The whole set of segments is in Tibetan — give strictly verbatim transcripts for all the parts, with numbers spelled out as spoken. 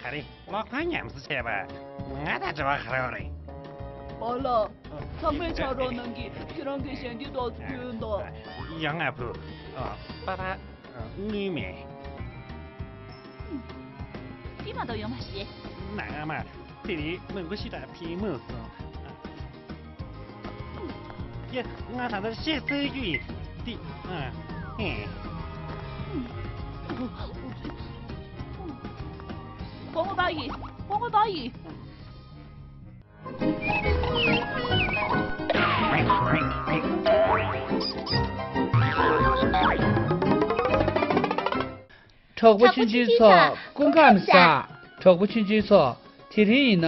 ག་རེ། གློག་ཁང་ཉམས་གསོ་བྱས་པ། ང་དང་འབྲེལ་བ་ག་རེ་ཡོད་རེད། པཱ་ལགས། ཚང་མས་ཕྱག་རོགས་གནང་གིས་ཁྱེད་རང་གི་ཞལ་འདེབས་རྟགས་སུ་བསྐྱོན་དང་། ཡོང་ང་བུ། ཨ། པ་ཕ། ཨ། དངུལ་མེད། དེ་མ་གཏོགས་ཡོད་མ་རེད། ནང་མ། དེ་རིང་མང་པོ་ཞེ་དྲག་ཕེབས་མ་སོང་། ཡ། ང་ད་ལྟ་བཤད་ཚར་རྒྱུ་ཡིན། འདི། ཨ། ཧེ། སྐུ་ངོ་པ་ཡིས། སྐུ་ངོ་པ་ཡིས། གྲོགས་པོ་ཆུང་ཆུང་ཚོ་སྐུ་ཁམས་བཟང་། གྲོགས་པོ་ཆུང་ཆུང་ཚོ། དེ་རིང་ཡིན་ན།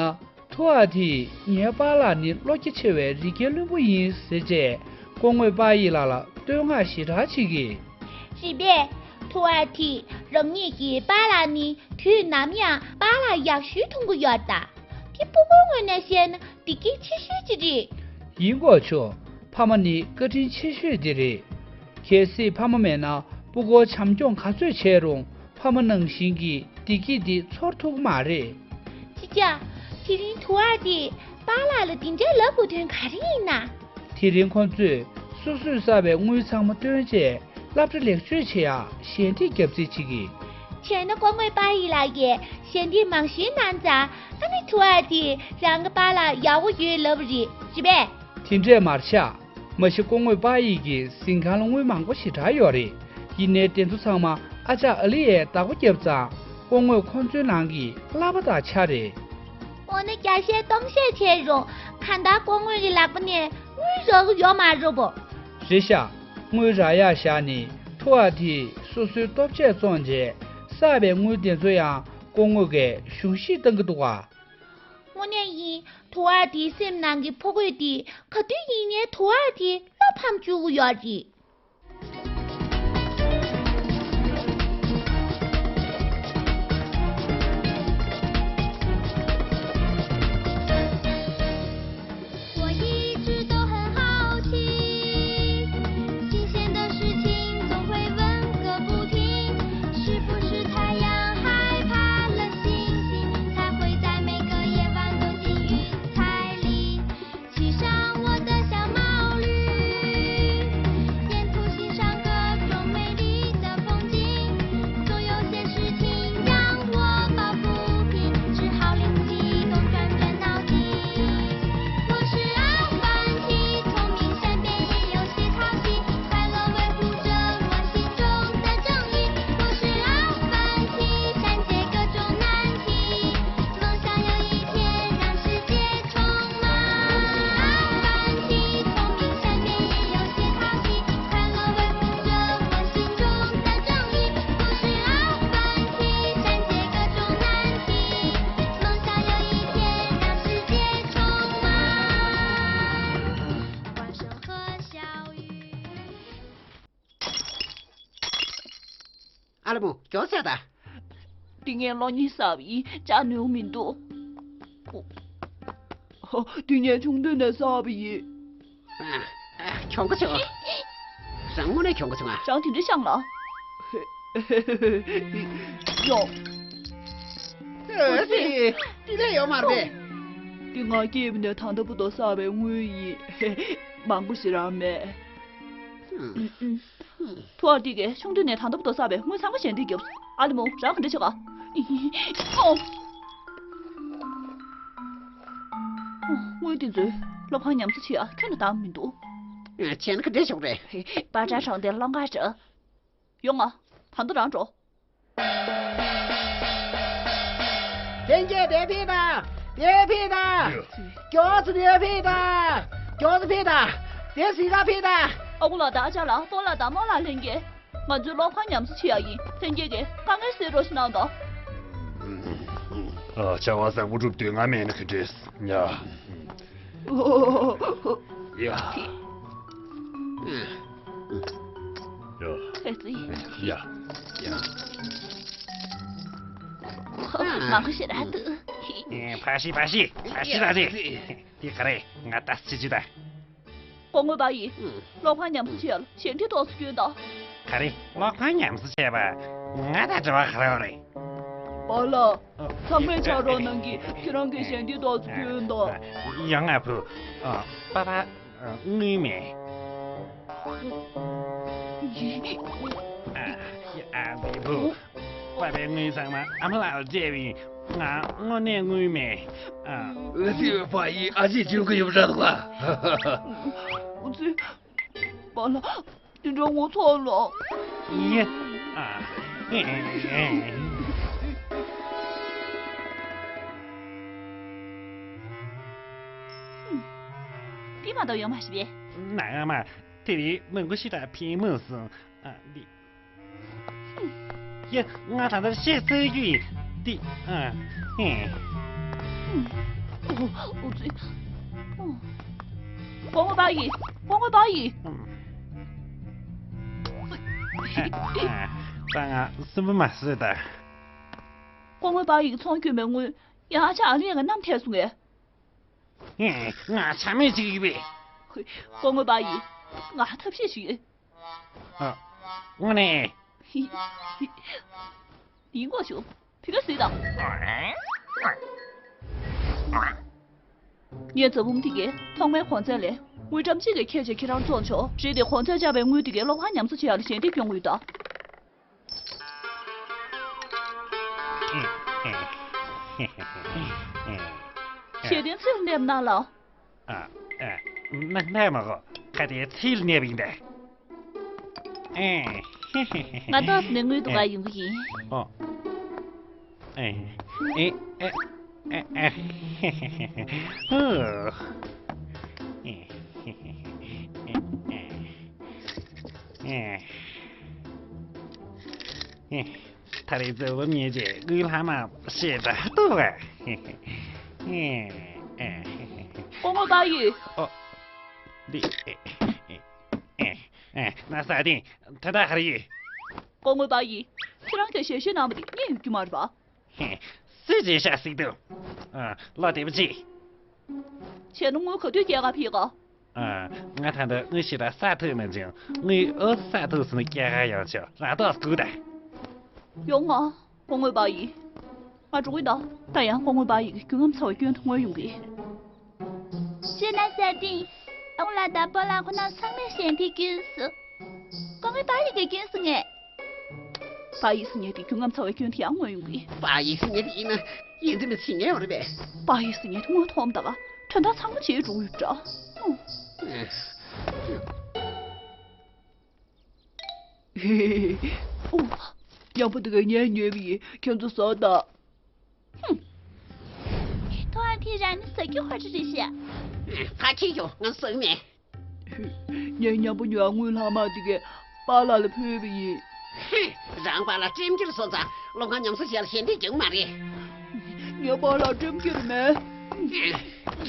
ཐུ་ཨ་ཐིས་ངའི་པཱ་ལགས་ནི་བློ་རྒྱ་ཆེ་བའི་རི་རྒྱལ་བློན་པོ་ཡིན་ཟེར་བྱས། སྐུ་ངོ་པ་ཡི་ལགས་ལ་བསྟོད་བསྔགས་ཞེ་དྲག་བྱེད་ཀྱི། རེད་པས། ཐུ་ཨ་ཐིས་རང་ཉིད་ཀྱི་པཱ་ལགས་ནི་དུས་ནམ་ཡང་པཱ་ལགས་ཡག་ཤོས་མཐོང་གི་ཡོད་ད། དེ་སྤུ་གུའི་ངོས་ནས་བཤད་ན་བདེ་སྐྱིད་ཆེ་ཤོས་ཅིག་རེད། ཡིན་དགོས་ཆོག་ཕ་མ་ནི་བཀའ་དྲིན་ཆེ་ཤོས་དེ་རེད། གལ་སྲིད་ཕ་མ་མེད་ན་སྤུ་གུ་བྱམས་སྐྱོང་ག་ཚོད་བྱས་རུང་། ཕ་མ་ནང་བཞིན་གྱི་བདེ་སྐྱིད་འདི་ཚོར་ཐུབ་ཀྱི་མ་རེད། ཅི་བྱ། དེ་རིང་ཐུ་ཨ་ཐིས་པཱ་ལགས་ལ་དེ་འདྲའི་ལབ་དགོས་དོན་ག་རེ་ཡིན་ན། དེ་རིང་ཁོ་ཚོས་སོ་སོས་བསགས་པའི་དངུལ་ཚང་མ་བཏོན་རྗེས་སློབ་གྲྭ་ལེགས་བཅོས་བྱེད་ཡག་ཞལ་འདེབས་རྒྱབ་རྩིས་བྱེད་ཀྱི། བྱས་ན་སྐུ་ངོ་པ་ཡི་ལགས་ཀྱིས་ཞལ་འདེབས་མང་ཤོས་གནང་ཙང་ཨ་ནི་ཐུ་ཨ་ཐིས་རང་གི་པཱ་ལགས་ཡག་པོ་ཡོད་ལབ་རེད། རེད་པས། དེ་འདྲས་མ་རེད་ཤག་མ་གཞི་སྐུ་ངོ་པ་ཡི་གི་གཟིམ་ཁང་ལ་དངུལ་མང་པོ་ཞེ་དྲག་ཡོད་རེད། ཡིན་ནའི་དེ་ཚོ་ཚང་མ་ཨ་ཅག་ཨ་ལི་ཡས་བདག་པོ་བརྒྱབ་ཙང་སྐུ་ངོ་ཁོ་ཚོའི་ནང་གི་གླ་པ་དང་ཆ་རེད། འོ་ན་བརྒྱ་བཤད་སྟོང་བཤད་བྱས་རུང་གང་ལྟར་སྐུ་ངོ་གི་ལག་པ་ནས་དངུལ་རག་གི་ཡོད་མ་རེད་པོ། རེད་ཤག་དངུལ་རག་ཡག་བཞག་ནས་ཐུ་ཨ་ཐིས་སོ་སོའི་ལྟོ་ཆས་བཙོངས་རྗེས་བསགས་པའི་དངུལ་དེ་ཚོ་ཡང་སྐུ་ངོ་གིས་གཞུང་བཞེས་གཏང་གི་འདུག་ག་དངོས་གནས་ཡིན། ཐུ་ཨ་ཐིའི་སེམས་ནང་གི་ཕོ་རྒོད་དེ་ག་དུས་ཡིན་ནའི་ཐུ་ཨ་ཐི་བློ་ཕམ་བཅུག་གི་ཡོད་རེད། 我一直都很好奇，新鲜的事情总会问个不停，是不是太阳害怕了星星，才会在每个夜晚躲进云彩里，骑上我的小毛驴，沿途欣赏各种美丽的风景。总有些事情让我抱不平，只好另起一动转转脑筋。我是老番茄，聪明善变，也有些淘气，快乐维护着我心中的正义。我是老番茄，善解各种难题，梦想有一天让世界充满。我是老番茄，聪明善变，也有些淘气，快乐维护着我心中的正义。我是老番茄，善解各种难题，梦想有一天让世界充满。万圣和小雨。 ཨ་ལ་མོ། མགྱོགས་བྱས་དང་། འདི་ངས་གློག་བརྙན་བསགས་པ་ཡིན། ཅང་ནུས་མི་འདུག་ཨོ། འདི་ངས་ཆུང་དུས་ནས་བསགས་པ་ཡིན། ཨ། ཨ། གྱོང་ག་བྱུང་། རང་དངོས་གནས་གྱོང་ག་བྱུང་ཨ། རང་དེ་འདྲ་བཤང་ལ། ཡོ། ཨ་ཙི། འདི་ལས་ཡོད་མ་རེད། འདི་ང་སྐྱེས་པ་ནས་ད་ལྟ་བར་དུ་བསགས་པའི་དངུལ་ཡིན། མང་པོ་ཞིག་རང་མེད། ཨུམ། ཐུ་ཨ་ཐི་གིས་ཆུང་དུས་ནས་ད་ལྟ་བར་དུ་བསགས་པའི་དངུལ་ཚང་མ་ཞལ་འདེབས་བརྒྱབ། ཨ་ལེ་མོ། རང་ག་འདྲ་བྱེད་ག་ཨོ། དངུལ་འདི་ཚོས་སློབ་ཁང་ཉམས་གསོ་བྱེད་ཡ་ཁྱོན་ནས་འདང་མི་འདུག་བྱས་ན་ག་འདྲ་བྱུང་རེད། པ་ཏྲ་གྲོང་སྡེ་སློང་ག་འགྲོ། ཡོང་ང་། ད་དུང་རང་འགྲོ། ལྷན་རྒྱས་འདིར་ཕེབས་དང་། འདིར་ཕེབས་དང་། མགྱོགས་སུ་འདིར་ཕེབས་དང་། མགྱོགས་སུ་ཕེབས་དང་། འདིར་གཟིམ་ཁར་ཕེབས་དང་། ཨ་ཁུ་ལགས་དང་ཨ་ཅག་ལགས། སྤོ་ལགས་དང་རྨོ་ལགས། ལྷན་རྒྱས། ང་ཚོའི་སློབ་ཁང་ཉམས་གསོ་བྱེད་ཡ་ཡིན། ལྷན་རྒྱས་ཀྱིས་དཀའ་ངལ་སེལ་རོགས་ཞེས་གནང་དང་། ཨ། བྱ་བ་བཟང་པོ་སྒྲུབ་དུས་ང་མེད་ན་ག་འདྲས། ཡ། ཡ། ཡ། ཨེ་ཙི། ཡ། ཡ། མང་པོ་ཞེ་དྲག་འདུག་ཨེ། ཕ་ཤི། ཕ་ཤི། ཕ་ཤི་ར་རེད། འདི་ག་རེ། ང་ལྟ་ཅི་ཅི་ད། སྐུ་ངོ་པ་ཡིས། ཨུ། སློབ་ཁང་ཉམས་གསོ་བྱེད་ཡ་ལ་ཞལ་འདེབས་ཏོག་ཙམ་སྐྱོན་དང་། ག་རེ། སློབ་ཁང་ཉམས་གསོ་བྱས་པ། ང་དང་འབྲེལ་བ་ག་རེ་ཡོད་རེད། པཱ་ལགས། ཚང་མས་ཕྱག་རོགས་གནང་གི། ཁྱེད་རང་གི་ཞལ་འདེབས་ཏོག་ཙམ་སྐྱོན་དང་། ཡོང་ང་བུ། ཨ། པ་ཕ། ཨ། དངུལ་མེད། ཨ། ཨ་ཙི་བུ། པ་ཕའི་དངུལ་ཚང་མ་ཨ་མ་ལགས་ལ་སྤྲད་པ་ཡིན། ང་དངོས་གནས་དངུལ་མེད། ཨ། ཨ་ཙི། པཱ་ཡིས་ཨ་ཅེ་འཇུག་གི་ཡོད་པ་འདྲ་འདུག་ལ། ཨ་ཙི། པཱ་ལགས། དེ་འདྲ་ངོ་ཚ་ལ། ཡེ། ཨ། འདི་མ་གཏོགས་ཡོད་མ་རེད་པས། ནང་མ། དེ་རིང་མི་མགོ་ཞིག་དང་ཕན་མི་སོང་། ཨ། འདི། ཡེ། ང་ད་ལྟ་བཤད་ཚར་རྒྱུ་ཡིན། འདི། ཨ། ཧེ། ཨོ་ཙི། སྐུ་ངོ་པཱ་ཡིས། སྐུ་ངོ་པཱ་ཡིས། ད་ང་སུན་པོ་མ་བཟོས་ད། སྐུ་ངོ་པཱ་ཡིས་ཚོང་བསྐྱོན་པའི་དངུལ་ཡང་ཨ་ཅག་ཨ་ལི་ཡ་གི་མནའ་མ་ཐེབས་སོང་ངས། ཧེ། ང་ཆ་མེད་ཅིག་ཡིན་པས། སྐུ་ངོ་པཱ་ཡིས། ང་ཐབས་ཤེས་ཤིག་ཡོད། ཨ། དངོས་གནས། ཡིན་དགོས་བྱུང་། བུ་ག་སུས་དང་། ངས་རྫ་བུམ་དེ་གའི་ཐོག་མའི་གོང་ཚད་ལས་དངུལ་ཀྲམ་གཅིག་གི་ཁྱད་ཆོས་ཁྱེད་རང་བཙོང་ཆོག་རེད་དེ། གོང་ཚད་བཅག་པའི་དངུལ་དེ་གའི་སློབ་ཁང་ཉམས་གསོ་བྱེད་ཡག་ལ་ཞལ་འདེབས་སྐྱོན་གྱི་ཡོད་ད། ཞལ་འདེབས་ཚུར་སླེབས་གནང་ལ། ཨ། ཨ། ན་ན་མ་གོ། ཁ་དེ་ཚིལ་ནེབ་ཡིན་པས། ཨེ། ང་ཏོག་ཙམ་ནས་དངུལ་འདུག་ག་ཡོང་གི་ཡིན། ཨོ། ཨེ། ཨེ། ཨེ། ཨེ། ཨེ། ཧུ། ཨེ། ཨེ། ཨེ། ཨེ། ད་རེས་རྫ་བུམ་ཉིད་ཀྱིས་དངུལ་ལྷག་མ་བཤད་འདྲ་འདུག་གས། སྐུ་ངོ་པཱ་ཡིས། ཨོ། འདི། ཨེ། ཨེ། ཨེ། ན་ས་ཏིང་། ད་ལྟ་ག་རེ་ཡོད། སྐུ་ངོ་པཱ་ཡིས། ཁྱེད་རང་གིས་ཞལ་བཞེས་གནང་བ་དེ་རྙེད་ཡོད་རྒྱུ་མ་རེད་པ། སུས་བརྗེད་བཞག་ཟིག་འདུག་ཨ། ལོ་དེབ་ཅིག་བྱས་ན་དངུལ་ག་དུས་སྐྱེལ་ག་ཕེབས་ག་ཨ། ང་ད་ལྟ་དངུལ་ཞེ་དྲག་བསགས་ཐུབ་མེད་ཅིང་། དངུལ་ཨོ་བསགས་ཐུབ་སོང་ན་སྐྱེལ་ག་ཡོང་ཆོག་རང་ཏོག་སྒུག་དང་། ཡོང་ང་། སྐུ་ངོ་པཱ་ཡིས། ང་འགྲོ་གི་ཡིན་ད། ད་ཡང་སྐུ་ངོ་པཱ་ཡིས་རྒྱུན་རྐྱེན་ཚ་བའི་སྐྱོན་དུ་མངོན་ཡོང་གི། ཤེས་ན་ས་ཏིང་། ཨ་ཁུ་ལགས་དང་སྤོ་ལགས་ཁོ་རྣམ་ཚང་མས་ཞལ་འདེབས་སྐྱོན་སོང་། སྐུ་ངོ་པཱ་ཡིས་ཀྱིས་སྐྱོན་སོང་ངས། པཱ་ཡིས་ཟེར་མཁན་དེ་རྒྱུན་རྐྱེན་ཚ་བའི་སྐྱོན་དུ་ཡང་མངོན་ཡོང་གི། པཱ་ཡིས་ཟེར་མཁན་དེ་ཡིན་ན་ཡིན་ཙམ་ལ་བྱེད་མཁན་ཡོད་རེད་པས། པཱ་ཡིས་ཟེར་མཁན་དེ་དངུལ་ཐོབ་ད་ག་དོན་དག་ཚང་མ་བྱེད་འགྲོ་ཡོད་འདྲ། ཨོ། ཡག་པོ་འདུག་གས། ངས་ཉོས་པ་ཡིན། ཁྱོད་ཚོ་ཟ་ད། ཧུམ། ཐོ་ཨ་ཐི་རང་ནི་ཟ་རྒྱུ་ཧ་ཅི་རེད་ཤག་ཕ་ཁྱི་ཡོ། ང་ཟ་གི་མེད། ངས་མཉམ་པོ་ཉོ་བའི་དངུལ་ལྷག་མ་དེ་གས་པཱ་ལགས་ལ་ཕུལ་བ་ཡིན། ཧུམ། རང་པཱ་ལགས་ཀྲེམ་ཀིར་སོང་ཙང་སློབ་ཁང་ཉམས་གསོ་བྱེད་ཡག་ལ་ཞལ་འདེབས་རྒྱག་གི་མ་རེད། ངའི་པཱ་ལགས་ཀྲེམ་ཀིར་མེད།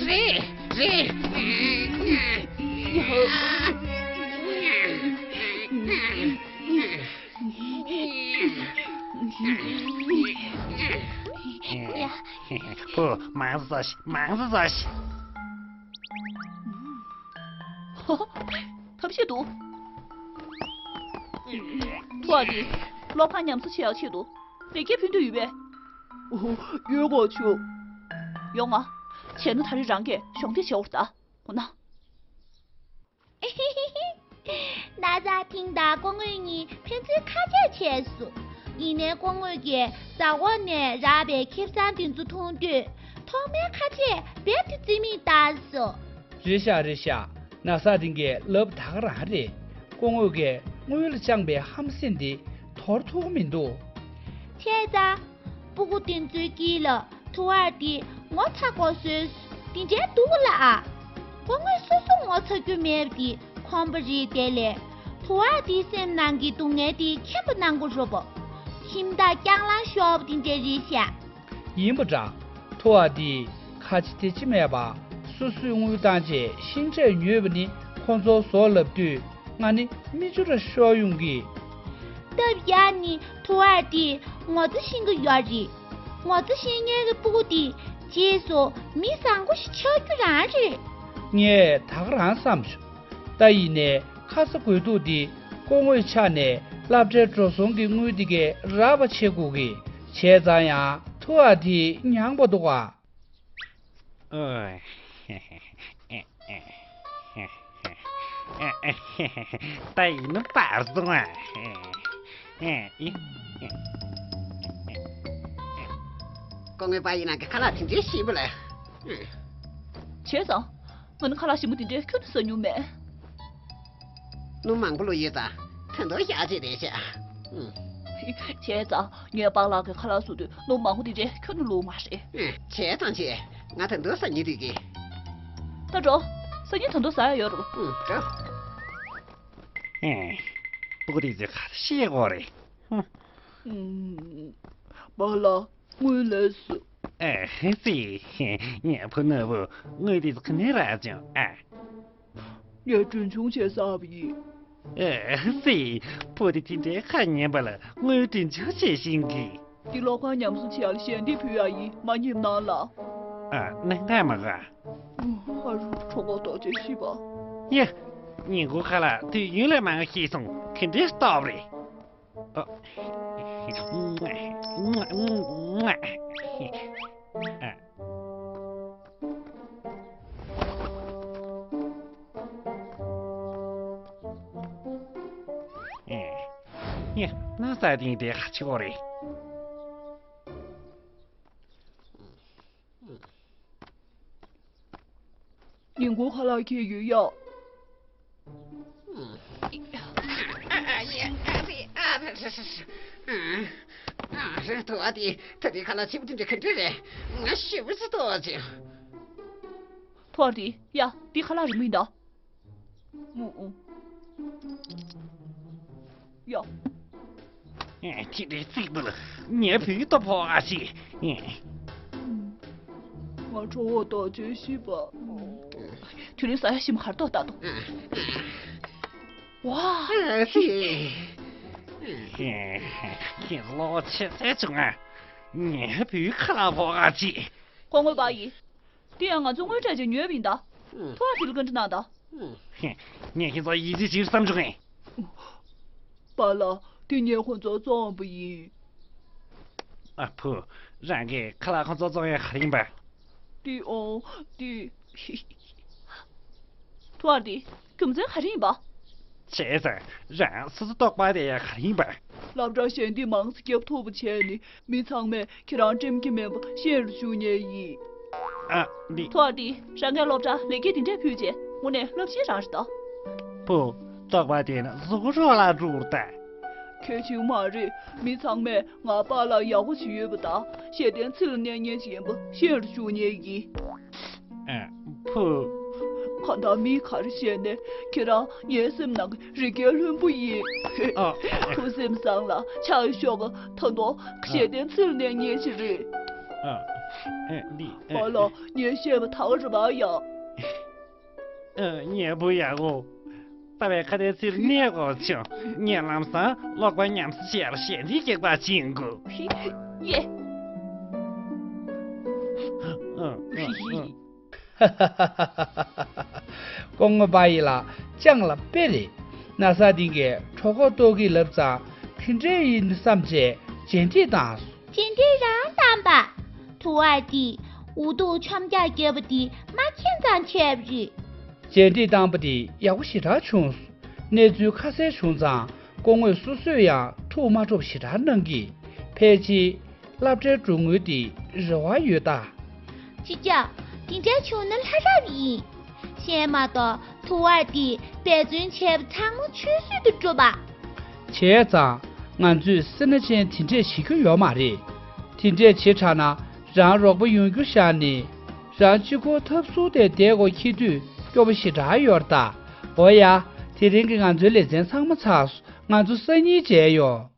རེད། རེད། བུ། མང་ཙམ་ཟ་ཤིག་མང་ཙམ་ཟ་ཤིག་ཐབས་ཤེས་འདུག་ཐོ་ཨ་ཐི། སློབ་ཁང་ཉམས་གསོ་བྱེད་ཡག་ཆེད་དུ་ལེགས་སྐྱེས་ཕུལ་འདོད་ཡོད་པས། ཨོ། ཡོད་གོ་ཆུ། ཡོང་ང་། བྱས་ན་ད་རེས་རང་གིས་གཞོགས་འདེགས་བྱེད་འོར་ད། འོ་ན། ན་ཚ་ཐིང་དང་སྐུ་ངོ་གཉིས་ཕན་ཚུན་ཁ་གྲག་བྱས་སོང་། ཡིན་ནའི་སྐུ་ངོ་གིས་ཟ་འོག་ནས་རག་པའི་ཁེ་བཟང་དེ་ཚོ་མཐོང་དུས་ཐོག་མའི་ཁ་ཆེ་རྦད་དེ་རྩིས་མེད་བཏང་སོང་། རེད་ཤག་རེད་ཤག་ན་ཚ་ཐིང་གིས་ལབ་ད་ག་རང་རེད། སྐུ་ངོ་གིས་དངུལ་ལ་བཅངས་པའི་ཧམ་སེམས་དེ་དོར་ཐུབ་ཀྱི་མི་འདུག་བྱས་ཙང་། སྤུ་གུ་དེ་ཚོའི་དཀྱིལ་ལ་ཐུ་ཨར་དེ་ངོ་ཚ་དགོས་སྲོལ་དེ་འདྲའི་འདུག་ག་ལགས། སྐུ་ངོས་སོ་སོ་ངོ་ཚ་རྒྱུ་མེད་པ་དེ་ཁོམ་པ་རེད། དེ་ལས་ཐུ་ཨར་དེའི་སེམས་ནང་གི་སྡུག་བསྔལ་དེ་མཁྱེན་པ་གནང་དགོས་རེད་པ། ཁྱིམ་བདག་སྐྱག་ལང་ཤོར་བ་དེ་འདྲ་རེད་ཤག་ཡིན་པ་འདྲ། ཐུ་ཨར་དེས་ཁ་ཆེ་དེ་ཅི་མེད་པ་སོ་སོའི་དངུལ་བཏང་རྗེས་ཤིང་འབྲས་ཉོས་པ་ནི་ཁོང་ཚོར་བཟོ་ལབ་དུས། ང་ནི་མིག་ཆུ་ར་ཤོར་ཡོང་གི། སྟབས་ཡག་ནི་ཐུ་ཨར་དེ་ངོ་ཚ་ཤེས་ཀྱི་ཡོད་རེད། ངོ་ཚ་ཤེས་མཁན་གྱི་སྤུ་གུ་དེ་རྗེས་སུ་མི་བཟང་པོ་ཞིག་ཆགས་རྒྱུ་རང་རེད། ངས་ད་ག་རང་བསམ་བྱུང་། ད་ཡིན་ནའི་ཁ་ཚ་དགོས་གཏུགས་འདི་སྐུ་ངོའི་ཕྱག་ནས་སློབ་གྲྭའི་འགྲོ་སོང་གི་དངུལ་འདི་གས་རག་པ་བྱེད་དགོས་ཀྱི། བྱས་ཙང་ཡང་ཐུ་ཨ་དེ་མྱངས་པ་འདུག་ག། ཨོ། ད་ཡིན་ནི་པར་སོང་ཨ། སྐུ་ངོ་པ་ཡིན་ནང་གི་ཁ་ལག་དེ་འདྲའི་ཞིམ་པོ་ལ། བྱས་ཙང་། ང་ནི་ཁ་ལག་ཞིམ་པོ་དེ་འདྲའི་ཁྱོན་ནས་ཟ་མྱོང་མེད། སྣུམ་མང་པོ་བླུགས་ཡོད་ཙང་ད་དུང་ཡག་ཅིག་རེད་ཤག། ཨུམ། བྱས་ཙང་ངས་པཱ་ལགས་ཀྱི་ཁ་ལག་བཟོ་དུས་སྣུམ་མང་པོ་དེ་འདྲའི་ཁྱོན་ནས་བླུགས་མ་རེད། ཨུམ། བྱས་ཙང་བྱས། ང་ད་དུང་ཟ་སྙིང་འདོད་ཀི། ད་འགྲོ། སང་ཉིན་ད་དུང་ཟ་ཡག་ཡོད་རེད་པ། ཨུམ། འགྲོ། ཨེ། སྤུ་གུ་དེ་ཚོས་ག་རེ་བཤད་ཀྱི་ཡོད་རེད། ཧུམ། ཨུམ། པཱ་ལགས། དངུལ་ལས་སུ། ཨེ་ཙི། ངའི་བུ་ནོར་བུ་དངུལ་དེ་ཚོ་ག་ནས་རག་བྱུང་ཨ། ངས་གྲོན་ཆུང་བྱས་བསགས་པ་ཡིན། ཨེ་ཙི། བུ་དེ་དེ་འདྲའི་ཁ་ཉན་པ་ལ་དངུལ་གྲོན་ཆུང་བྱེད་ཤེས་ཀི། འདི་སློབ་ཁང་ཉམས་གསོ་བྱེད་ཡག་ལ་ཞལ་འདེབས་ཕུལ་ཡག་ཡིན། མ་ཉེས་གནང་ལ། ཨ། གནང་དང་མ་ག། ཧ་རུ་གྲོད་ཁོག་ལྟོགས་བྱས་ཤི་བ། ཡ། ཉིན་གུང་ཁ་ལག་དུས་ཡུན་ལས་མང་ཤི་སོང་། ག་འདྲའི་སྟབས་རེད། ཨ། ཡ། ན་ས་དེ་འདྲའི་ཁ་ཆེ་བོ་རེད། ཉིན་གུང་ཁ་ལག་ཁྱེར་ཡོད་ཡ། ཐུ་ཨ་དེ་ད་ལྟའི་ཁ་ལག་ཆེ་པོ་དེ་འདྲ་ག་འདྲ་རེད། ང་ཞེ་པོ་ཅིག་ལྟོགས་བྱུང་། ཐུ་ཨ་དེ་ཡ། འདི་ཁ་ལག་རིང་མོ་ཡིན་ད། ཨུ་ཨུ། ཡ། ཨེ། དེ་འདྲའི་ཚིག་འདི་ལ་ངའི་བུའི་ལྟོ་ཕོག་ཨ་ཅེ། ཨེ། ང་ཁྲོ་བོ་ལྟོགས་བྱས་ཤི་བ། དུས་རིང་ཟ་ཡག་ཞིམ་གར་ལྟོགས་ལྟ་དང་། ཝ། ཨེ་ཙི། ཨེ། ཁྱེད་ཚོ་བློ་ཆེ་ཚད་བྱུང་ཨ། ངའི་བུའི་ཁ་ལག་ཕོག་ཨ་ཅེ། སྐུ་ངོ་པ་ཡིས། དེ་ཡང་ང་ཚོ་དངུལ་སྤྲད་བྱས་ཉོས་པ་ཡིན་ད། ཐུ་ཨ་དེ་ལ་བཀའ་འདྲི་གནང་ད། ངས་ཁྱེད་ཚོ་ཡིད་ཆེས་བྱེད་བསམ་བྱུང་ངས། པཱ་ལགས། དེ་ངས་ཁོ་ཚོར་བཙོངས་པ་ཡིན། ཨ་ཕུ། རང་གིས་ཁ་ལག་ཁོ་ཚོར་བཙོང་ཡག་ག་རེ་ཡིན་པ། དེ་ཨོ། དེ། ཐུ་ཨ་དེ། རྒྱུ་མཚན་ག་རེ་ཡིན་པ། བྱས་ཙང་རང་སོ་སོ་ལྟོགས་པ་དེ་ཡག་ག་རེ་ཡིན་པ། སློབ་གྲྭར་ཞལ་འདེབས་མང་ཙམ་བརྒྱབ་ཐུབ་པ་བྱས་ནས་མི་ཚང་མས་ཁྱེད་རང་དྲན་གྱི་མེད་པ་ཤེས་རུ་ཞུ་ཉེ་ཡིན། ཨ། འདི། ཐུ་ཨ་དེ་རང་གི་སློབ་གྲྭར་ལེགས་སྐྱེས་དེ་འདྲ་ཕུལ་རྗེས་དངོས་གནས་རླབས་ཆེན་རང་རེད་ད། ཕུ། ལྟོགས་པ་དེ་ནི་གཟུགས་རོ་ལ་འགྲོ་ད། གལ་ཆེན་མ་རེད། མི་ཚང་མས་ང་པཱ་ལགས་ཡག་པོ་ཞིག་ཡོད་པ་དང་ཞལ་ལྡན་ཚེ་ལ་གནས་མཁན་ཞིག་ཡིན་པ་ཤེས་རུ་ཞུ་ཉེ་ཡིན། ཨ། ཕུ། གང་ལྟར་མིས་ག་རེ་བཤད་ནས་ཁྱེད་རང་ངའི་སེམས་ནང་གི་རི་རྒྱལ་ལྷུན་པོ་ཡིན། ཨ། ཁུ་སིམ་སང་ལ་ཆགས་ཤོག་གི་ད་དུང་ཞལ་ལྡན་ཚུལ་གནས་ངེས་ཤིག་རེད། ཨ། ཨེ་འདི། ཨ། པཱ་ལགས་ངས་བཤད་པ་ད་ག་རེད་པ་ཡ། ཨ། ངའི་བུ་ཡག་གོ། ད་བས་ཁ་དན་ཚིག་གནས་གོ་ཆུ། ངས་ལམ་སང་ཀློག་པ་ཉམས་སུ་བཤད་པར་ཞལ་འདེབས་རྒྱག་པ་ཕྱིན་དགོས། ཡེ། ཨ། ཨ། ཨ། སྐུ་ངོ་པ་ཡི་ལ་ཅང་ལ་དཔེ་རེད། ན་ས་དེང་གི་གྲོད་ཁོག་ལྟོགས་ཀྱི་ལབ་ཙང་དེ་འདྲས་ཡིན་བསམ་བྱས་རྗེས་འདེད་བཏང་སོང་། རྗེས་འདེད་རང་བཏང་པ། ཐུ་བ་དེ་འུ་ཐུག་ཆམ་རྒྱག་བརྒྱབ་པ་དེ་མ་མཁྱེན་ཙང་བྱས་པ་རེད། རྗེས་འདེད་བཏང་པ་དེ་ཡག་པོ་ཞེ་དྲག་བྱུང་སོང་། གནས་ཚུལ་ཁ་གསལ་བྱུང་ཙང་སྐུ་ངོས་སོ་སོས་ཡང་ཐུགས་མ་སྤྲོ་བ་ཞེ་དྲག་གནང་གིས་ཕལ་ཆེར། སློབ་གྲྭའི་གྲོན་དངུལ་དེ་རེ་བ་ཡོད་ད། ཅི་བྱ། དེ་འདྲ་བྱུང་ན་ལྷ་རབ་ཡིན། གཞན་མ་གཏོགས་ཐུ་བ་དེས་འབད་བརྩོན་བྱས་པ་ཚང་མ་ཆུད་ཟོས་དུ་འགྲོ་བ། བྱས་ཙང་ང་ཚོས་སེར་སྣ་ཅན་དེ་འདྲས་བྱེད་རྒྱུ་ཡོད་མ་རེད། དེ་འདྲས་བྱེད་དྲགས་ན་རང་རོགས་པ་ཡོང་རྒྱུ་བཞག་ནས་རང་གཅིག་པོ་ཐབས་སུ་དེ་བསྡད་དགོས་ཁེལ་དུས་སྐྱོ་པོ་ཞེ་དྲག་ཡོད་རེད་ད། འོ་ཡ། དེ་རིང་གི་ང་ཚོའི་ལེ་ཚན་ཚང་མ་ཚར་སོང་། ང་ཚོ་སང་ཉིན་མཇལ་ཡོང་།